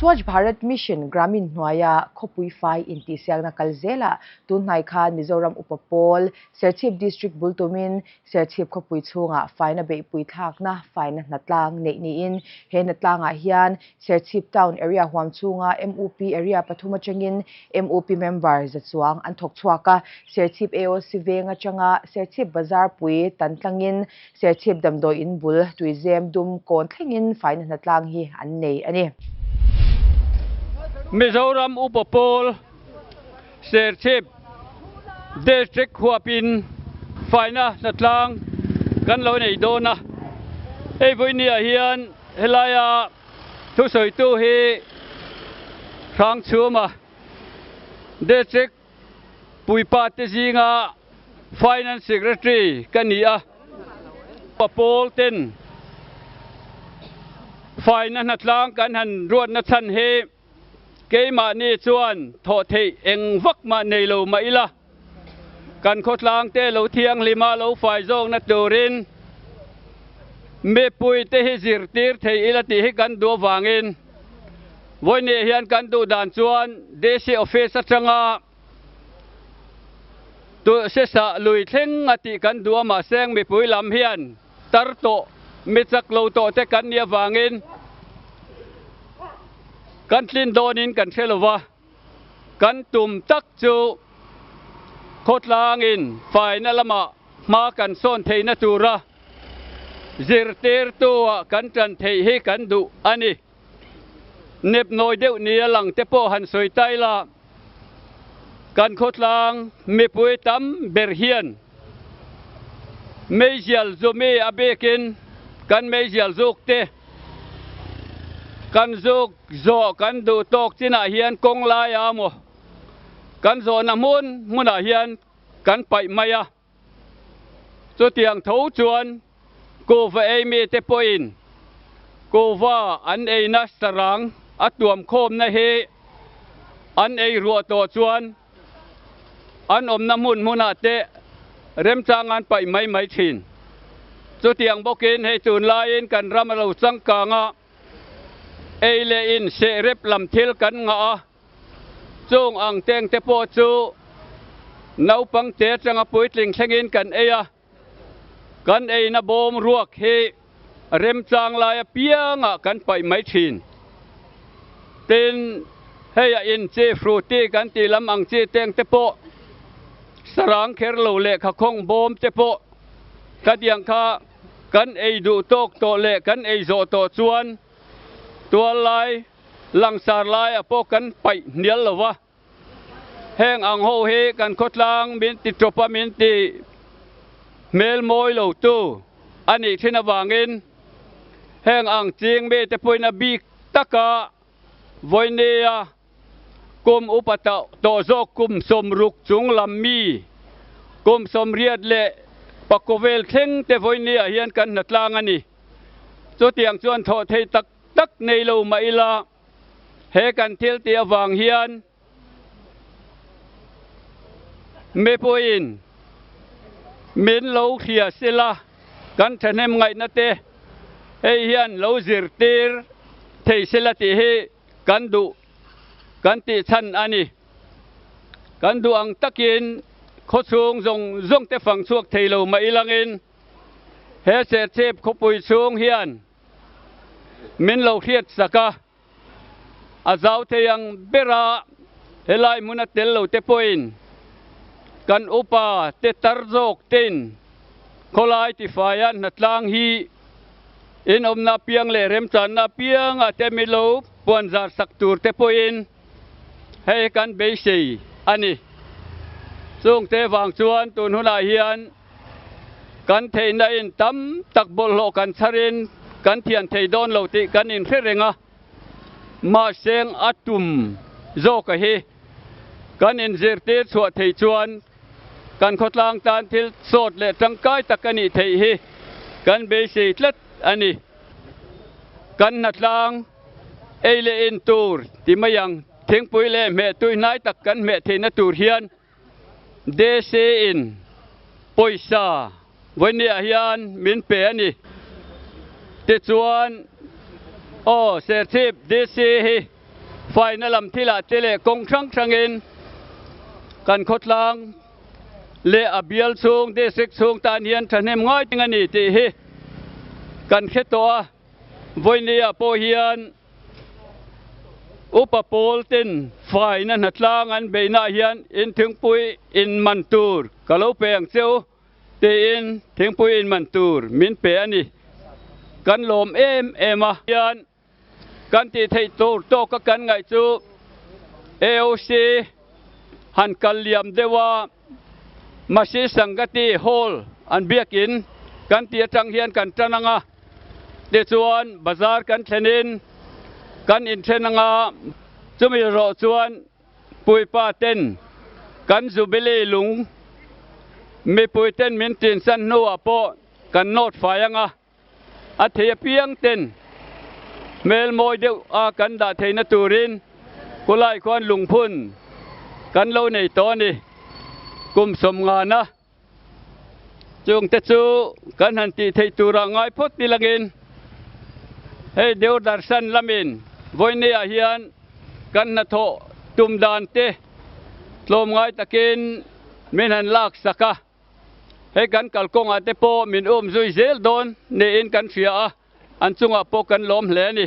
Swachh Bharat Mission Gramin hnuaia khawpui fai intihsiakna kal zelah tunhnai khan Mizoram Upa Pawl, Serchhip District bul tumin Serchhip khawpui chhungah faina beihpui thlakna faina hnatlang neih niin he hnatlangah hian Serchhip Town Area huam chhunga MUP Area pathum atangin MUP member za chuang an thawk chhuak a, Serchhip AOC veng atanga Serchhip Bazar pui tan tlangin Serchhip damdawi in bul tuizem dum kawn thlengin faina hnatlang hi an nei a ni. Mizoram Upa Pawl Serchhip District huapin faina hnatlang kan lo nei dawn a, hei vawinia hian helaia thusawitu hi Hrangchhuma District puipa te zinga Finance Secretary ka ni a, pa pawl ten faina hnatlang kan han ruatna chhan hi Keimahni chuan thawh theih eng vak mah nei lo mah ila, kan khawtlang te lo thianghlima lo fai zawkna turin mipuite hi zirtir thei ila tih hi kan duh avangin vawinia hian kan duh dan chuan DC office atanga Sesa lui thleng a tih kan duh a mahse mipui lam hian tar tawh mi chak lo tawh te kan nih avangin kan tlin dawnin kan hre lo va, kan tum tak chu khawtlangin faina lamah hma kan sawn theihna tura zirtirtua kan tan theih hi kan duh a ni. Nepnawi deuh nia lang te pawh han sawi ta ila, kan khawtlang mipui tam ber hian meizial zumi a bikin kan meizial zuk te kan zuk zawh kan duh tawk chinah hian kawng laia maw kan zawhna hmun hmunah hian kan paih mai a. Chutiang tho chuan kuhva ei mite pawhin kuhva an eina sarang a tuam khawmna hi an ei ruah tawh chuan an awmna hmun hmunah te remchang an paih mai mai thin. Chutiang bawkin hei tunlaiin kan ram a lo changkang a, ei leh in sehrep lam thil kan ngah a, Chung ang teng te pawh chu naupang te atanga puitling thlengin kan ei a, kan eina bawm ruak hi remchang lai apiangah kan paih mai thin. Tin, hei a in chi fruity kan tih lam ang chi teng te pawh sarang kher lo lehkha khawng bawm te pawh khatiang kha kan ei duh tawk tawh leh kan ei zawh tawh chuan tual lai Langsar laiah pawh kan paih hnial lo va, heng ang ho hi kan khawtlang min ti tawp a, min ti hmel mawi lo tu a nih thin avangin heng ang ching mite pawhin a bik taka vawinia kum upa tawh zawk kum 60 chung lam mi kum 80 leh pakawvel thleng te vawinia hian kan hnatlang a ni. Chutiang chuan thawh thei tak tak nei lo mah ila, he kan thil tih avang hian mipuiin min lo hria sila, kan thahnem ngaihna te hei hian lo zirtir thei sila tih hi kan duh kan tih chhan a ni. Kan duh ang takin khawchhung zawng zawng te fang chhuak thei lo mah ilangin he Serchhip khawpui chhung hian Min lo hriat sak a, a zau thei ang bera helai hmuna tel lo te pawhin kan upa te tar zawk tein khawlai tifaia hnatlang hi inawmna apiang leh remchanna apianga te mi lo puanzar sak tur te pawhin hei kan beisei a ni. Chungte vang chuan tun hunah hian Kan theihna in tam tak bawlhhlawh kan chharin kan thian thei dawn lo tih kan inhre reng a, mahseng a tum zawka hi kan inzirtir chhuah thei chuan kan khawtlang tan thil sawt leh tangkai tak a nih theih hi kan beisei tlat a ni. Kan hnatlang ei leh in tur ti mai ang, thingpui leh hmeh tui hnai tak kan hmeh theihna tur hian DC in pawisa vawinia hian min pe a ni. Tichuan, aw Serchhip DC hi Faina lam thilah te leh kawng hrang hrangin kan khawtlang leh a bial chhung, district chhung tan hian thahnem ngai ting a ni tih hi kan hre tawh a. Vawinia pawh hian Upa pawl ten faina hnatlang an beihnaah hian in thingpui in man tur ka lo pe ang che u tiin thingpui in man tur min pe a ni. Kan lawm em em a. Hian kan tih theih tur tawka kan ngaih chu AOC han kal liam deuh a, Masi Sangati Hall an biakin kan tih atang hian kan tan ang a, tichuan bazar kan thlenin kan inthen ang a, chumi rawh chuan puipa ten kan Jubilee lung mipui ten min tinsan hnuah pawh kan nawt fai ang a. A thei apiang ten hmel mawi deuh a kan dah theihna turin khulai khuan lungphun kan lo nei tawh a ni. Kum sawmngana chungte chu kan han tih theih turah ngai phawt ni langin hei Deurdarshan lamin vawinia hian kan hnathawh tum dan te tlawmngai takin min han lak sak a. Hei kan kalkawngah te pawh min um zui zel dawn niin kan hria a, an chungah pawh kan lawm hle a ni.